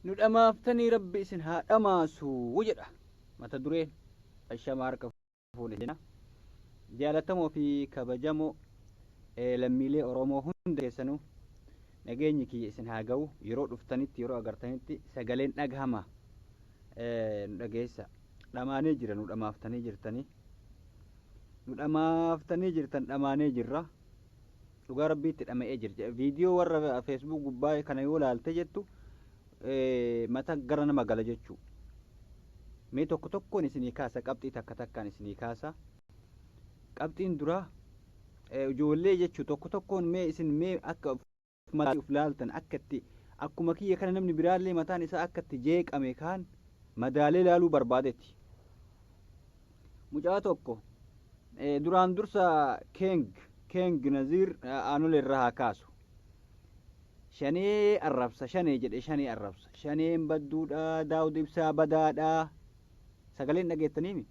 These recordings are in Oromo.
Nu dhamaaftanii Rabbi isin haa dhamaasu jedha mata dureen. Ashama harka fuune jenna. Jaalatamoo fi kabajamoo lammiilee Oromoo hunda keessanuu nageenyi kiyya isin haa ga'u. Yeroo dhuftanitti, yeroo agartanitti sagaleen dhagahama, nu dhageessa. Dhamaanee jira, nu dhamaaftanii jirtanii. Nu dhamaaftanii jirtan, dhamaanee jirra. Dhugaa Rabbiitti dhama'ee jira. Viidiyoo warra Facebook gubbaa kana yoo laalte jettu mata gara nama gala jechuu. Mee tokko tokkoon isinii kaasa, qabxii takka takkaan isinii kaasa. Qabxiin duraa ijoollee jechuu tokko tokkoon mee isin mee akka mataa of laaltan, akka itti akkuma kiyya kana namni biraallee mataan isaa akka itti jeeqame kaan madaalee laaluu barbaadetti. Mucaa tokko duraan dursa Keeng Naziir Aanolee irraa haa kaasu. Shanee arrabsa, shanee jedhe, shanee arrabsa. Shaneen badduudha, Daawud Ibsaa badaadha. Sagaleen dhageettaniimi?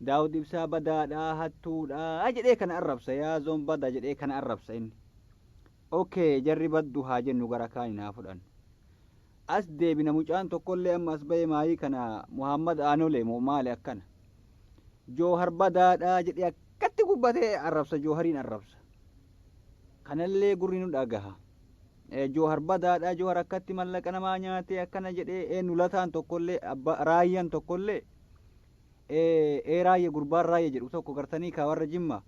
Daawud Ibsaa badaadha, hattuudha jedhee kana arrabsa. Yaa zoon bada jedhee kana arrabsa inni. Okay, jarri baddu haa jennu, gara kaaniin haa fudhannu. As deebina, mucaan tokkollee amma as bahee maayii kana Muhammad Aanolee moo maali akkana. Joohar badaadha jedhee akkatti gubbatee arrabsa, Joohariin arrabsa. Kanallee gurri nu dhagaha. Joohar badaadha, Joohar akkatti mallaqa namaa nyaatee akkana jedhee eenyu lataan tokkollee abba raayyaan tokkollee ee raayya gurbaan raayya jedhu tokko gartanii kaa warra Jimma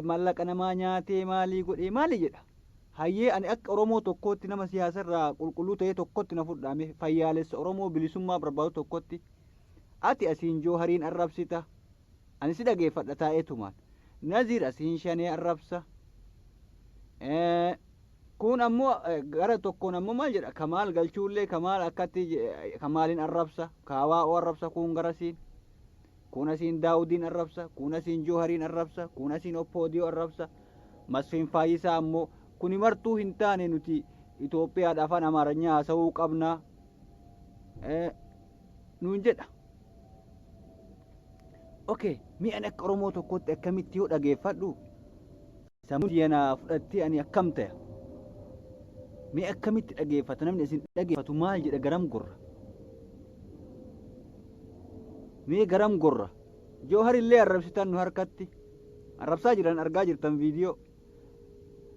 mallaqa namaa nyaatee maalii godhee maalii jedha. Hayyee, ani akka Oromoo tokkootti, nama siyaasarraa qulqulluu ta'e tokkotti na fudhaame, fayyaalessa Oromoo bilisummaa barbaadu tokkotti, ati asiin Joohariin arrabsita. Ani si dhageeffadha taa'eetumaan. Naziir asiin shanee arrabsa. Kun ammoo gara tokkoon ammoo maal jedha? Kamaal Galchuullee, Kamaal akkatti Kamaaliin arrabsa. Kaawaa'oo arrabsa kun garasiin. Kun asiin Daawudiin arrabsa. Kun asiin Joohariin arrabsa. Kun asiin Oppoodiyoo arrabsa. Masfiin Faayyisaa ammoo kuni martuu hin taane, nuti Itoophiyaadha, afaan Amaaranyaa haasa'uu qabna nuun jedha. Okay, mi'an akka Oromoo tokkootti akkamitti yoo dhageeffadhu sammuun yana fudhattee ani akkam ta'e? Mee akkamitti dhageeffata namni isin dhageeffatu, maal jedha, garam gorra? Mee garam gorra? Joohar illee arrabsitan, nu harkatti. Arrabsaa jiran argaa jirtan viidiyoo.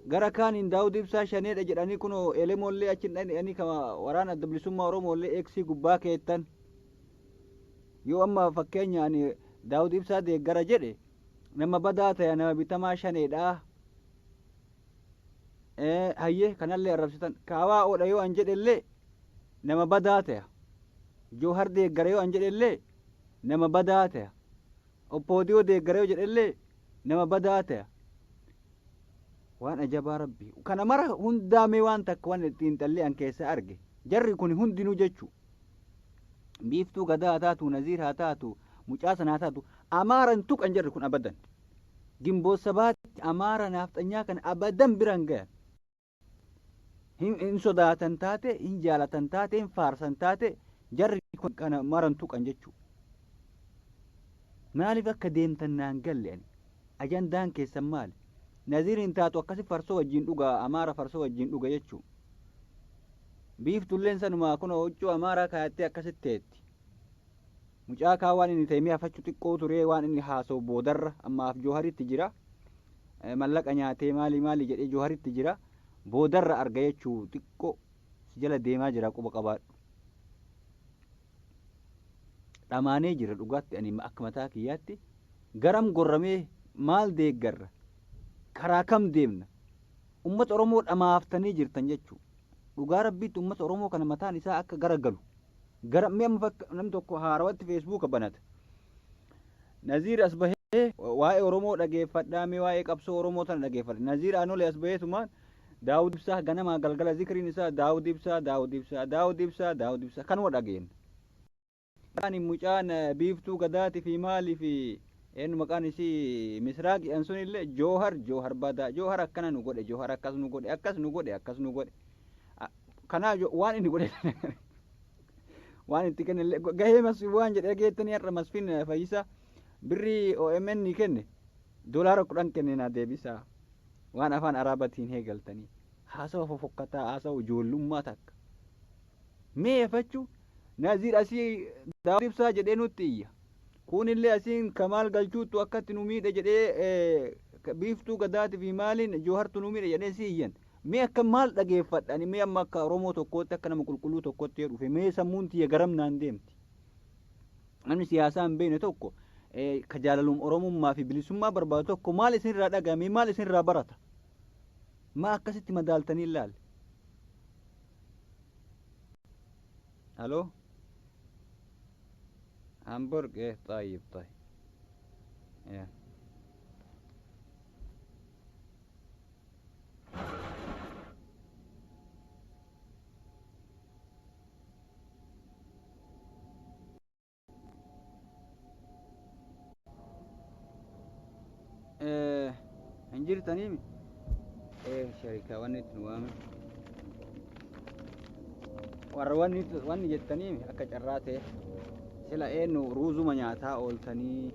Gara kaaniin Daawud Ibsaa shaneedha jedhanii kunoo Elemoollee achi hin dhaqanii kama waraana Adda Bilisummaa Oromoollee eeksii gubbaa keettan. Yoo amma fakkeenya ani Daawud Ibsaa deeggara jedhe nama badaa ta'e, nama bitamaa shaneedha. Hayyee, kanallee arrabsitan. Kaawaa'oodha yoo an jedhellee nama badaa ta'e. Joohar deeggara yoo an jedhellee nama badaa ta'e. Oppoodiyoo deeggara yoo jedhellee nama badaa ta'e. Waan ajabaa Rabbi. Kana mara hundaa mee waan takka waan xiinxallee an keessa arge. Jarri kun hundinuu jechuu. Biiftuu Gadaa haa taatu, Naziir haa taatu, mucaa sana haa taatu, Amaara hin tuqan jarri kun abadan. Ginboot Sabaatti Amaara naafxanyaa kana abadan bira hin gayan. Hin sodaatan taate, hin jaalatan taate, hin faarsan taate, jarri kun kana mara hin tuqan jechuu. Maaliif akka deemtan naan galle ani. Ajandaan keessan maali? Naziir hin taatu akkasi farsoo wajjin dhuga, Amaara farsoo wajjin dhuga jechuu. Biiftulleen sanuma kunoo huccuu Amaaraa kaayattee akkasitti teetti. Mucaa kaa waan inni ta'e mi'a fachu xiqqoo turee waan inni haasa'u boodarra ammaaf Jooharitti jira. Mallaqa nyaatee maali maali jedhee Jooharitti jira. Boodarra arga jechuu, xiqqoo si jala deemaa jira, quba qabaadhu. Dhamaanee jira dhugaatti, ani akka mataa kiyyaatti garam gorramee, maal deeggarra, karaa kam deemna? Uummata Oromoo dhamaaftanii jirtan jechuu. Dhugaa Rabbiitti uummata Oromoo kana mataan isaa akka gara galu. Gara mi'a amma fakka namni tokko haarawatti Feesbuuka banata. Naziir as bahee waa'ee Oromoo dhageeffadhaa, mee waa'ee qabsoo Oromoo tana dhageeffadha. Naziir Aanolee as baheetumaan Daawud Ibsaa ganamaa galgala zikriin isaa Daawud Ibsaa, Daawud Ibsaa, Daawud Ibsaa, Daawud Ibsaa kanuma dhageenya. Ani mucaan Biiftuu Gadaati fi maali fi eenyu maqaan isii Misraaq jedhan sunillee Joohar, Joohar badaa, Joohar akkana nu godhe, Joohar akkas nu godhe, akkas nu godhe, akkas nu godhe. Kanaa waan inni godhe waan itti kenne gahee Masfin waan jedhe dhageettanii, har'a Masfin Fayyisaa birrii OMN kenne $10 kenne naa deebisaa, waan afaan Araabatiin heegaltanii haasawa fofokkataa, haasawa ijoollummaa takka. Mee efachuu Naziir asii Daawud Ibsaa jedhee nutti iyya. Kuunillee asiin Kamaal Galchuuttu akkatti nu miidhe jedhee Biiftuu Gadaati fi maaliin Joohartu nu miidhe jedhee si iyyan. Mee akka maal dhageeffadha ani mee amma akka Oromoo tokkootti akka nama qulqulluu tokkootti yoo dhufe mee sammuun tiyya garam naan deemti. Namni siyaasaa hin beekne tokko ka jaalalum Oromummaa fi bilisummaa barbaadu tokko maal isinirraa dhaga'ame maal isinirraa barata? Maa akkasitti madaaltanii ilaalle? Haloo? Hamburg eh طيب طيب yeah. Hin jirtaniimi sharikaa wanni itti nu waame warra wanni wanni jettaniimi akka carraa ta'e sila eenyu ruuzuma nyaataa ooltanii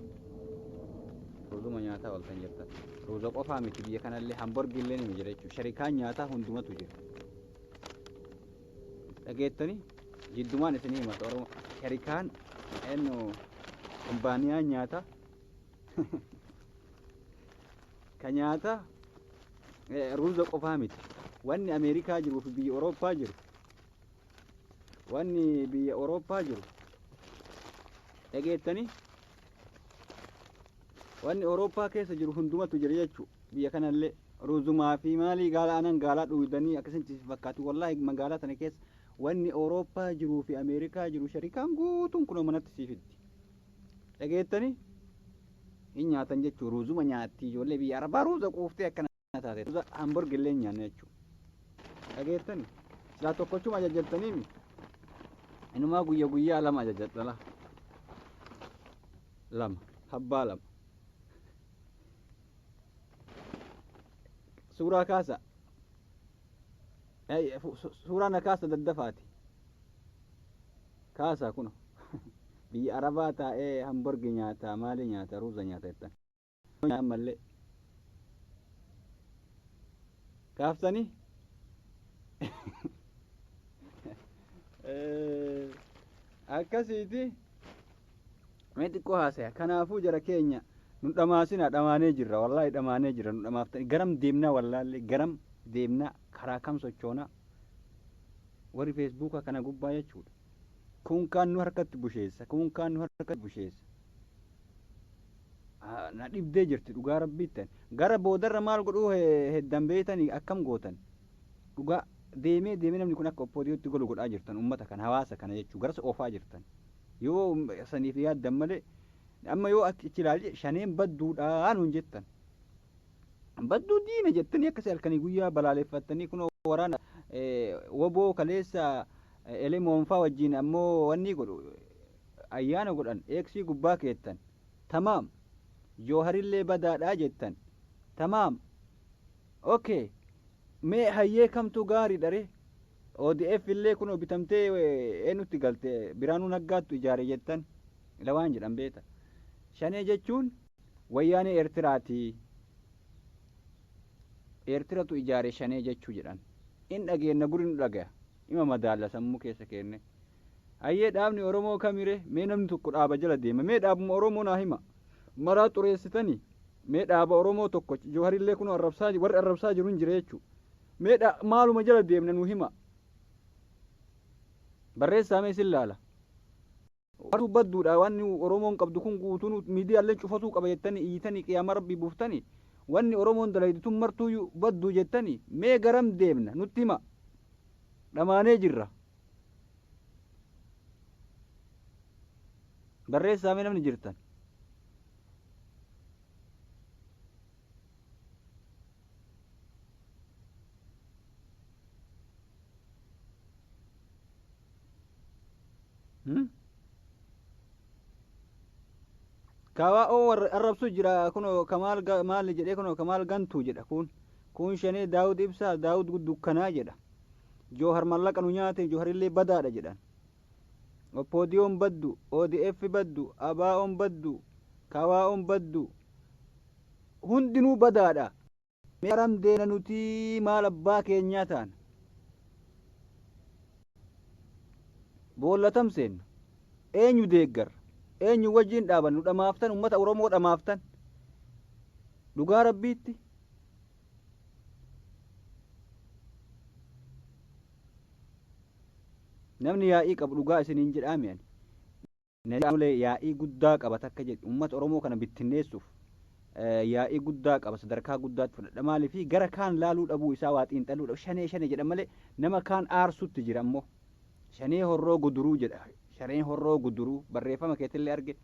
ruuzuma nyaataa ooltan jettan ruuza qofaa miti biyya kanallee hamburgi illee ni jira jechuudha sharikaan nyaataa hundumatu jira dhageettanii jiddumaan isinii himata oromoo sharikaan eenyu kumbaaniyaan nyaataa ka nyaata ruuza qofaa miti wanni Ameerikaa jiruu fi biyya Awurooppaa jiru wanni biyya Awurooppaa jiru dhageettanii wanni Awurooppaa keessa jiru hundumatu jira jechuu biyya kanallee ruuzumaa fi maalii gaala anan gaalaa dhuydanii akkasitti fakkaatu wallaahi magaalaa tana keessa wanni Awurooppaa jiruu fi Ameerikaa jiru sharikaan guutuun kunoo manatti sii fiddi. Dhageettanii? Hin nyaatan jechuun ruuzuma nyaatti ijoollee biyya arabaa ruuza quuftee akkana taate. Ruuza hamburg illee hin nyaanne jechuudha. Dhageettanii? Silaa tokkochuma ajajjattaniimi? Inumaa guyya guyyaa lama ajajjadha laa. Lama. Habbaa lama. Suuraa kaasa. Suuraa na kaasa daddafaati. Kaasaa kuno. Biyya Arabaa taa'ee hamburgi nyaata maali nyaata ruuza nyaata jettan. Ammallee. Kaaftanii? Akkasiiti. Mee xiqqoo haasaya. Kanaafuu jara keenya nu dhamaasina dhamaanee jirra. Wallaahi dhamaanee jirra nu dhamaaftanii. Garam deemnaa wallaallee garam deemnaa karaa kam sochoonaa. Warri feesbuukaa kana gubbaa jechuudha. Kun kaan nu harkatti busheessa. Kun kaan nu harkatti busheessa. Na dhibdee jirti dhugaa rabbiitti. Gara boodarra maal godhuu heddan beektanii akkam gootan? Dhugaa deemee deemee namni kun akka oppoodiyootti galu godhaa jirtan uummata kana hawaasa kana jechuu garas oofaa jirtan. Yoo saniif yaaddan malee amma yoo achi ilaalle shaneen badduudhaa nuun jettan. Badduu diina jettanii akkasii halkanii guyyaa balaaleffattanii kunoo waraana woboo kaleessa elemoonfaa wajjin ammoo wanni godhu ayyaana godhan eeksii gubbaa keettan. Tamaam. Jooharillee badaadhaa jettan. Tamaam. Okay. Mee hayyee kamtu gaariidha ree? ODF illee kunoo bitamtee eenyutti galte Biraanuu Naggaattu ijaare jettan. Ila waan jedhan beeta. Shanee jechuun wayyaanee Eertiraati. Eertiratu ijaare shanee jechuu jedhan. In dhageenna gurri nu dhagaya. Ima madaalla sammuu keessa keenne. Hayyee dhaabni Oromoo kamire? Mee namni tokko dhaaba jala deema. Mee dhaabuma Oromoo naa hima. Maraa xureessitanii. Mee dhaaba Oromoo tokko Jooharillee kunoo arrabsaa warri arrabsaa jiru hin jira jechuudha. Mee maaluma jala deemna nu hima. Barreessaa mee isin laala. Warri badduudha wanni Oromoon qabdu kun guutuun miidiyaaleen cufatuu qaba jettanii iyyitanii qiyaama rabbii buuftanii wanni Oromoon dalaydu tun martuu badduu jettanii mee garam deemna nutti hima. Dhamaanee jirra. Barreessaa mee namni jirtan. Kawaa'oo warra arrabsu jira kunoo kamaal maali jedhee kunoo kamaal gantuu jedha kun kun shanee daawud ibsaa daawud dukkanaa jedha joohar mallaqa nu nyaate jooharillee badaadha jedhan oppoodiyoon baddu odf baddu abaa'oon baddu kawaa'oon baddu hundinuu badaadha mee garam deemna nuti maal abbaa keenyaa taana. Boolla tam seenna? Eenyu deeggarra? Eenyu wajjin dhaabannu? Dhamaaftan ummata Oromoo dhamaaftan. Dhugaa Rabbiitti. Namni yaa'ii qabu dhugaa isiniin jedhaami ani. Naannoolee yaa'ii guddaa qaba takka jedhu uummata Oromoo kana bittinneessuuf yaa'ii guddaa qaba, sadarkaa guddaatti fudhadha. Maaliif gara kaan laaluu dhabuu isaa, waa xiinxaluu dhabu, shanee shanee jedha malee nama kaan aarsutti jira. Ammoo Shanee Horroo Guduruu jedha. Shanee Horroo Guduruu barreeffama keetillee arge.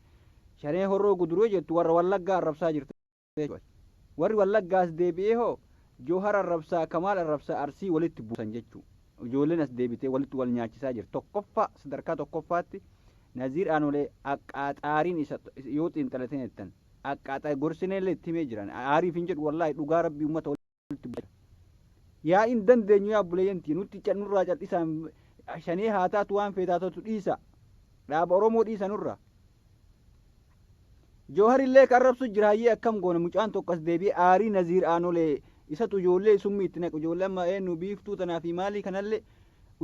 Shanee Horroo Guduruu jettu warra Wallaggaa arrabsaa jirtu. Warri Wallaggaas deebi'ee hoo Joohar arrabsaa, Kamaal arrabsaa, Arsii walitti buusan jechuu. Ijoolleen as deebitee walitti wal nyaachisaa jirti. Tokkoffaa, sadarkaa tokkoffaatti Naziir Aanolee aqqaaxaariin isa yoo xiinxalateen jettan aqqaaxaa gorsineellee itti himee jiran. Aariif hin jedhu, wallaahi, dhugaa Rabbii, uummata walitti buusa. Yaa hin dandeenyu, yaa obboleeyyan tiyya, nutti nurraa cal'isaan. Shanee haa taatu, waan feetaa taatu, dhiisa. Dhaaba Oromoo dhiisa nurraa. Joohar illee kan arrabsu jira. Hayyee, akkam goona? Mucaan tokko as deebi'ee aarii Naziir Aanolee isatu ijoollee summii itti naqu, ijoollee amma eenyu Biiftuu tanaa fi maalii kanallee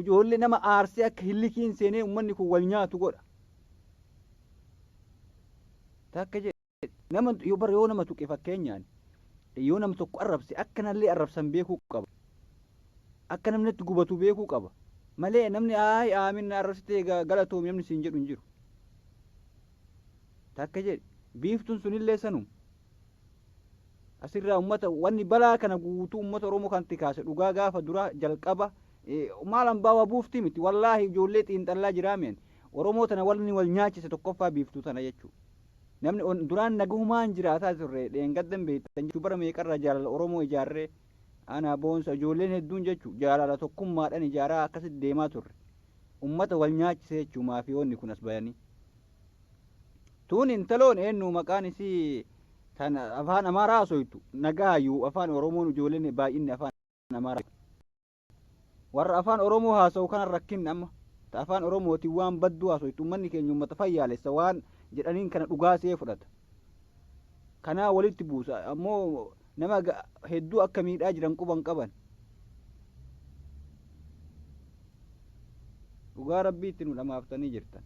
ijoollee nama aarsee akka hillikiin seenee uummanni kun wal nyaatu godha. Takka jedhe nama yoo bara yoo nama tuqe, fakkeenyaan yoo nama tokko arrabse, akkanallee arrabsan beekuu qaba. Akka namni itti gubatu beekuu qaba. Malee namni ayi aamin na arrabsitee galatoomi namni siin jedhu hin jiru. Takka jedhe Biiftuun sunillee sanuma. Asirraa ummata wanni balaa kana guutuu ummata Oromoo kanatti kaase dhugaa gaafa dura jalqaba maal hambaa waa buuftii miti, wallaahi, ijoollee xiinxallaa jiraa mi'an Oromoo tana wanni wal nyaachise tokkoffaa Biiftuu tana jechuudha. Namni duraan nagahumaan jiraataa turre, dheengaddan beektan jechuu, bara meeqarraa jaalala Oromoo ijaarree ana boonsa ijoolleen hedduun jechuu jaalala tokkummaadhaan ijaaraa akkasitti deemaa turre. Ummata wal nyaachise jechuu maafiyoonni kun as bayanii. Tun intaloon eenyu maqaan isii tan afaan Amaaraa haasoftu nagaayyuu afaan Oromoon ijoolleen baay'inni afaan Amaaraa. Warra afaan Oromoo haasa'u kana rakkinni amma ta afaan Oromootiin waan badduu haasoftu, uummanni keenya uummata fayyaalessa, waan jedhaniin kana dhugaa see fudhata. Kanaa walitti buusa ammoo nama hedduu akka miidhaa jiran quban qaban. Dhugaa Rabbiitti nu dhamaaftanii jirtan.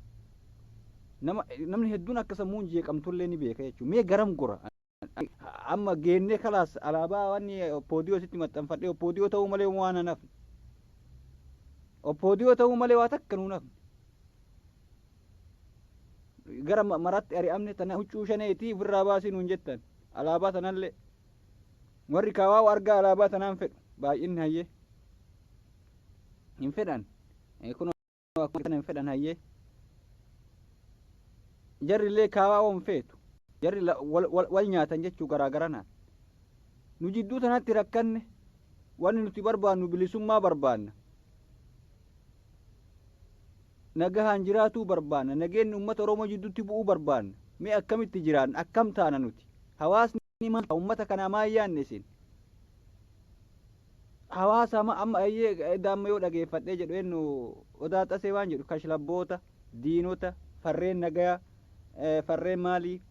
Nama namni hedduun akka sammuun jeeqamtullee ni beeka jechuudha. Mee garam gora? Amma geennee kalaas alaabaa wanni OPDO sitti maxxanfadhee OPDO ta'uu malee waan hin hafne. OPDO ta'uu malee waa takka nuun hafne. Gara maratti ari'amne, tana huccuu shaneetii ofirraa baasii nuun jettan. Alaabaa tanallee. Warri kaawaa argaa alaabaa tanaan fedhu baay'inni hayyee. Hin fedhan. Kun akkuma hin fedhan hayyee. Jarri illee kaawaa hin feetu. Jarri wal nyaatan jechuu garaa garanaan. Nu jidduu tanatti rakkanne. Wanni nuti barbaannu bilisummaa barbaanna. Nagahaan jiraatuu barbaanna. Nageenyi uummata Oromoo jidduutti bu'uu barbaanna. Mee akkamitti jiraanna? Akkam taana nuti? Hawaasni maal uummata kanaa maal yaanne isin? Hawaasa amma ayyee daamma yoo dhageeffadhee jedhu eenyu Odaa Xasee waan jedhu kashlabboota, diinota, farreen nagayaa, farreen maalii,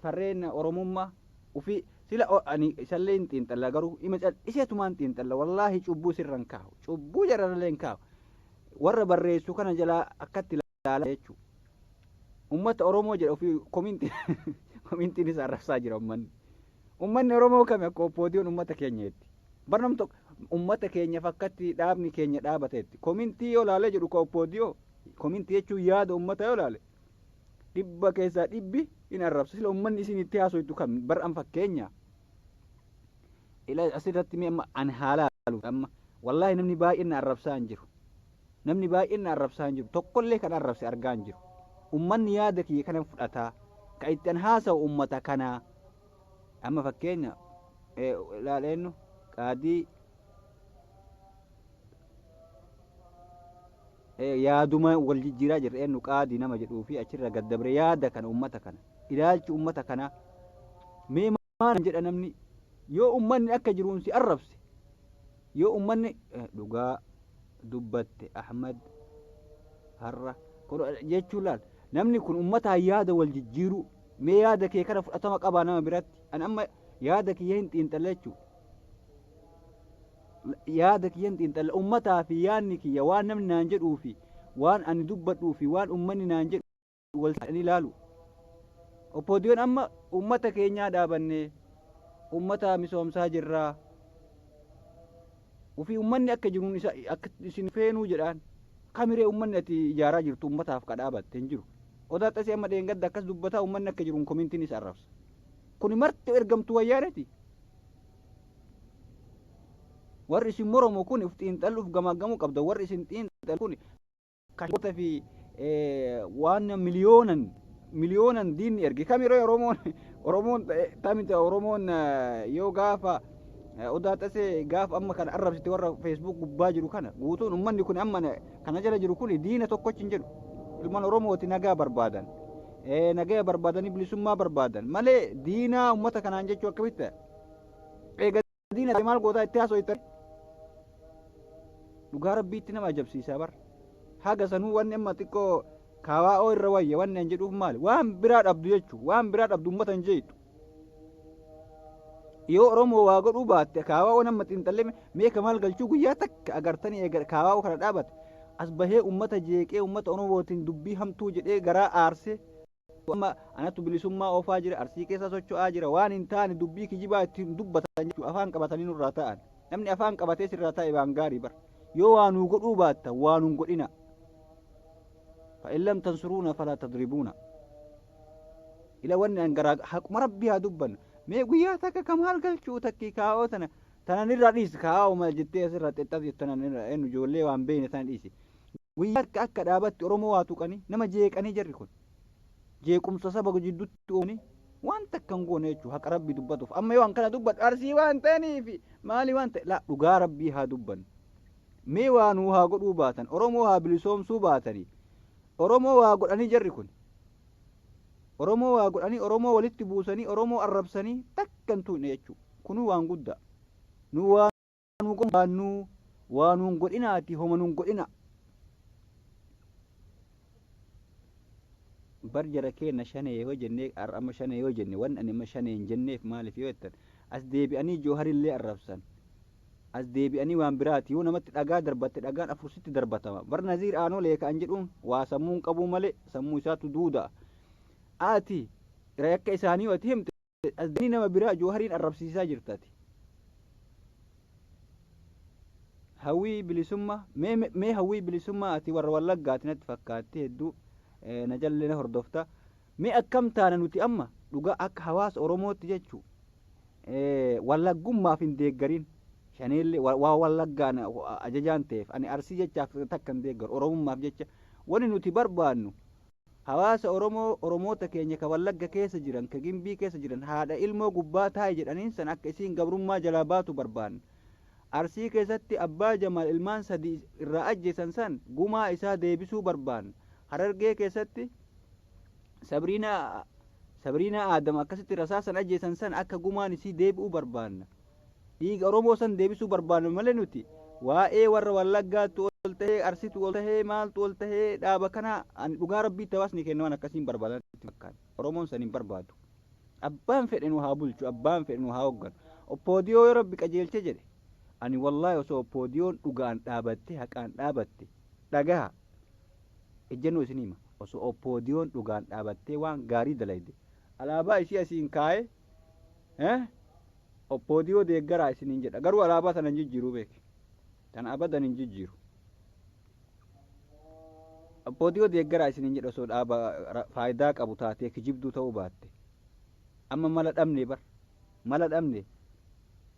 farreen Oromummaa ufii sila ani isallee hin xiinxalla, garuu ima cal'iseetumaan xiinxalla. Wallaahi, cubbuu sirra hin kaa'u, cubbuu jararallee hin kaa'u, warra barreessu kana jalaa akkatti ilaala jechuudha. Uummata Oromoo jedha ofii komintiin isa arrabsaa jira uummanni. Uummanni Oromoo kami akka OPDOn uummata keenya jetti. Barnam tokko uummata keenyaaf akkatti dhaabni keenya dhaabateetti. Komintii yoo ilaalee jedhu ka OPDO, komintii jechuun yaada uummata, yoo ilaale 100% hin arrabsa. Sila uummanni isin itti haasoitu kam bar'an fakkeenya. Ila asirratti mee amma an haalaalu amma, wallaahi, namni baay'een na arrabsaa hin jiru. Namni baay'een na arrabsaa hin jiru. Tokkollee kan arrabse argaa hin jiru. Uummanni yaada kiyya kana fudhataa. Ka itti an haasa'u uummata kanaa. Amma fakkeenya ilaaleennu qaadii yaaduma wal jijjiiraa jirra, eenyu qaadii nama jedhuu fi achirra gad dabre yaada kana uummata kana ilaalchi uummata kanaa mee maal jedha? Namni yoo uummanni akka jiruun si arrabse, yoo uummanni dhugaa dubbatte Ahmad har'a jechuu laal, namni kun uummataan yaada wal jijjiiruu, mee yaada kee kana fudhatama qabaa nama biratti? Ani amma yaada kiyya hin xiinxalla jechuudha. Yaada kiyya hin xiinxalla, uummataa fi yaadni kiyya waan namni naan jedhuu fi Waan ani dubbadhuu fi waan ummanni naan jedhu wal ilaalu. Oppoodiyoon amma ummata keenyaa dhaabannee ummata misoomsaa jirraa. Ufii ummanni akka jiruun isa akka isin feenuu jedhaan kamiree ummanni ati ijaaraa jirtu ummataaf ka dhaabatte hin jiru. Odaa xasee amma dheengadda akkas dubbataa ummanni akka jiruun komintiin isa arrabsa. Kuni marti ergamtuu wayyaaneeti. Warri isin moromu kun uf xiinxalluuf gamaagamuu qabda. Warri isin xiinxalu kun kashoota fi waan miliyoonan miliyoonan diinni erge kamiree Oromoon tamita Oromoon yoo gaafa odaa xasee gaafa amma kana arrabsite warra Facebook gubbaa jiru kana guutuun ummanni kun amma kana jala jiru kun diina tokkochi hin jedhu. Ilmaan Oromooti nagaa barbaadan. Nagaa barbaadanii bilisummaa barbaadan malee diinaa ummata kanaan jechuu akkamitti ta'a? Eega diina maal gootaa itti haasoftan? Dhugaa rabbiitti nama ajabsiisaa bar. Haga sanuu wanni amma xiqqoo kaawaa'oo irra wayya wanni an jedhuuf maali? Waan biraa dhabdu jechuu waan biraa dhabdu ummata hin jeetu. Yoo Oromoo waa godhuu baatte kaawaa'oo nama xiinxallee meeka maal galchuu guyyaa takka agartanii eega kaawaa'oo kana dhaabate as bahee ummata jeeqee ummata Oromootiin dubbii hamtuu jedhee garaa aarsee amma anatu bilisummaa oofaa jira, Arsii keessa socho'aa jira, waan hin taane dubbii kijibaa ittiin dubbatan jechuudha. Afaan qabatanii nurraa ta'an. Namni afaan qabatee sirraa taa'e waan gaarii bara. Yoo waa nuu godhuu baatta waa nuun godhina. Fa'in lam tansuruuna falaa tadribuuna. Ila wanni an garaa haquma rabbii haa dubbannu. Mee guyyaa takka kamaal galchuu takkii kaa'oo tana tanan irraa dhiisi kaa'oo maal jettee asirraa xexxatu tanan irraa eenyu ijoollee waan beekne tana dhiisi. Guyyaa takka akka dhaabatti Oromoo waa tuqanii nama jeeqanii jarri kun. Jeequmsa saba jidduutti uumanii waan takka hin goone jechuudha haqa rabbii dubbatuuf. Amma yoo an kana dubbadhu Arsii waan ta'aniif maali waan ta'e laa dhugaa rabbii haa dubbannu. Mee waa nuu haa godhuu baatan Oromoo haa bilisoomsuu baatanii Oromoo waa godhanii jarri kun. Oromoo waa godhanii Oromoo walitti buusanii Oromoo arrabsanii takka hin tuqne jechuudha. Kunuu waan guddaa. Nu waa nu baannuu waa nuun godhinaati homa nuun godhina. Bar jara keenna shanee yoo jennee amma shanee yoo jenne wanni ani amma shanee hin jenneef maaliif yoo jettan as deebi'anii jooharillee arrabsan. As deebi'anii waan biraati yoo namatti dhagaa darbatte dhagaan afur sitti darbatama. Bar Naziir Aanolee ka an jedhuun waa sammuun qabuu malee sammuu isaatu duuda'a. Ati yakka isaanii yoo ati himte as deebi'anii nama biraa joohariin arrabsiisaa jirta ati. Hawwii bilisummaa mee mee hawwii bilisummaa ati warra wallaggaati natti fakkaatti hedduu na jallee na hordofta. Mee akkam taana nuti amma dhugaa akka hawaasa Oromootti jechuu wallaggummaaf hin deeggarin shaneellee waa wallaggaan ajajaan ta'eef ani Arsii jechaaf takka hin deeggaru Oromummaaf jecha wani nuti barbaannu hawaasa Oromoo Oromoota keenya ka Wallagga keessa jiran ka Gimbii keessa jiran haadha ilmoo gubbaa taa'i jedhaniin san akka isiin gabrummaa jalaa baatu barbaanna. Arsii keessatti abbaa Jamaal ilmaan sadii irraa ajjeesan san gumaa isaa deebisuu barbaanna. Harargee keessatti Sabriinaa Sabriinaa Aadam akkasitti rasaasan ajjeesan san akka gumaan isii deebi'uu barbaanna. Dhiiga Oromoo san deebisuu barbaanna malee nuti waa'ee warra Wallaggaattu ol tahee Arsitu ol tahee maaltu ol tahee dhaaba kana ani dhugaa rabbiitti hawaasni keenya waan akkasiin barbaadan natti fakkaata. Oromoon san hin barbaadu. Abbaan fedhe nu haa bulchu, abbaan fedhe nu haa hogganu. Oppoodiyoo yoo rabbi qajeelche jedhe ani wallaahi osoo oppoodiyoon dhugaan dhaabatte haqaan dhaabatte dhagaha ejjennoo isin hima osoo oppoodiyoon dhugaan dhaabattee waan gaarii dalayde alaabaa isii asiin kaa'ee oppoodiyoo deeggaraa isiniin jedha garuu alaabaa sana hin jijjiiruu beeki tana abadan hin jijjiiru. Oppoodiyoo deeggaraa isiniin jedha osoo dhaaba faayidaa qabu taatee kijibduu ta'uu baatte. Amma mala dhabne bar mala dhabne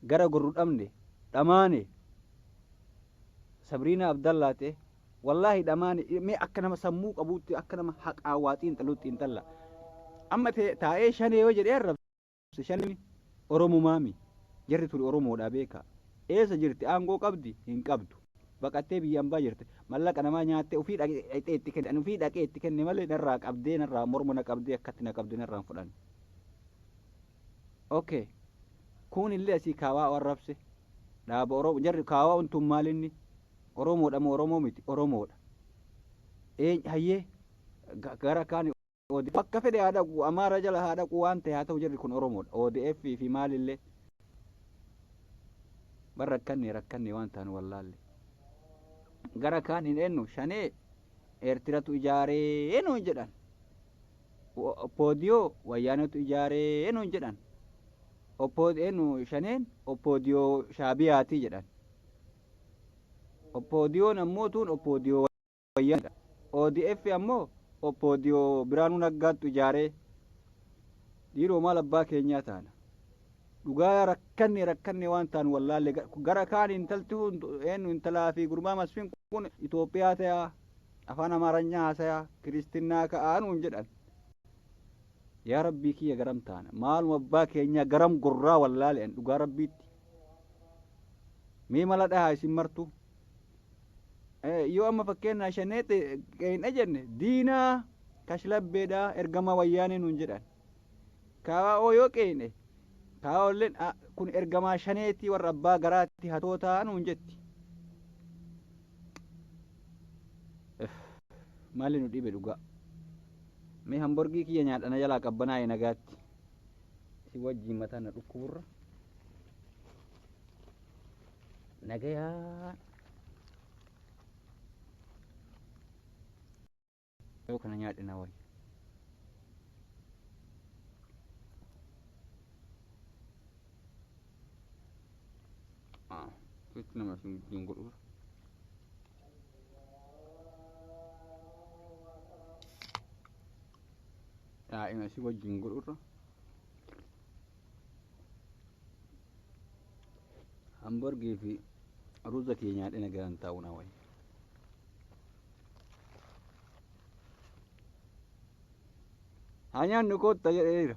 gara gorru dhabne dhamaane Sabriinaa Abdallaa ta'e wallaahi dhamaane mee akka nama sammuu qabuutti akka nama haqaa waa xiinxaluutti xiinxalla. Amma taa'ee shanee yoo jedhee arrabse shanee Oromumaami jarri tuni Oromoodha beeka. Eessa jirti aangoo qabdi hin qabdu. Baqattee biyya ambaa jirti. Mallaqa namaa nyaattee ofii dhaqee itti kenne ani ofii dhaqee itti kenne malee narraa qabdee narraa morma na qabdee akkatti na qabdee narraa hin fudhanne. Okay. Kun illee asii kaawaa arrabse. Dhaaba Oromoo jarri kaawaa untun maalinni Oromoodha moo Oromoo miti Oromoodha. Hayyee gara kaan bakka fedhe haa dhaqu Amaara jala haa dhaqu waan ta'e haa ta'u jarri kun Oromoodha. ODF fi maalillee bar rakkanne rakkanne waan ta'an wallaalle. Gara kaan hin eenyu shanee Eertiratu ijaaree nuun jedhan. Oppoodiyoo Wayyaanetu ijaaree nuun jedhan. Eenyu Shaneen Oppoodiyoo Shaabiyaatii jedhan. Oppoodiyoon ammoo tuun Oppoodiyoo Wayyaanedha. ODF ammoo Oppoodiyoo Biraanuu Naggaattu ijaaree. Dhiiroo maal abbaa keenyaa taana. Dhugaa rakkanne rakkanne waan taanu wallaalle. Gara kaan intalti eenyu intalaa fi gurbaa Masfiin kun Itoophiyaa ta'a, afaan Amaaranyaa haasayaa, kiristinnaa ka'aa nuun jedhan. Yaa Rabbii kiyya garam taana. Maaluma abbaa keenyaa garam gorraa wallaale dhugaa Rabbiitti. Mee mala dhahaa isin martu. Yoo amma fakkeenyaa Shaneetti qeeyna jenne diinaa kashlabbeedhaa ergama Wayyaanee nuun jedhan. KO yoo qeeyne KOlleen kun ergamaa Shaneetii warra abbaa garaatti hatootaa nuun jetti. Maali nu dhibe dhugaa. Mee hamburgii kiyya nyaadhana jalaa qabbanaa'e nagaatti. Si wajjin mataa na dhukkuburra. Nagayaa. Yoo kana nyaadhe na wayya. Sitti nama isin wajjin godhuura. Daa'ima si wajjin godhurra. Hamburgii fi ruuza kee nyaadhe nagaan taa'u na wayya. Haa nyaannu kootta jedheera.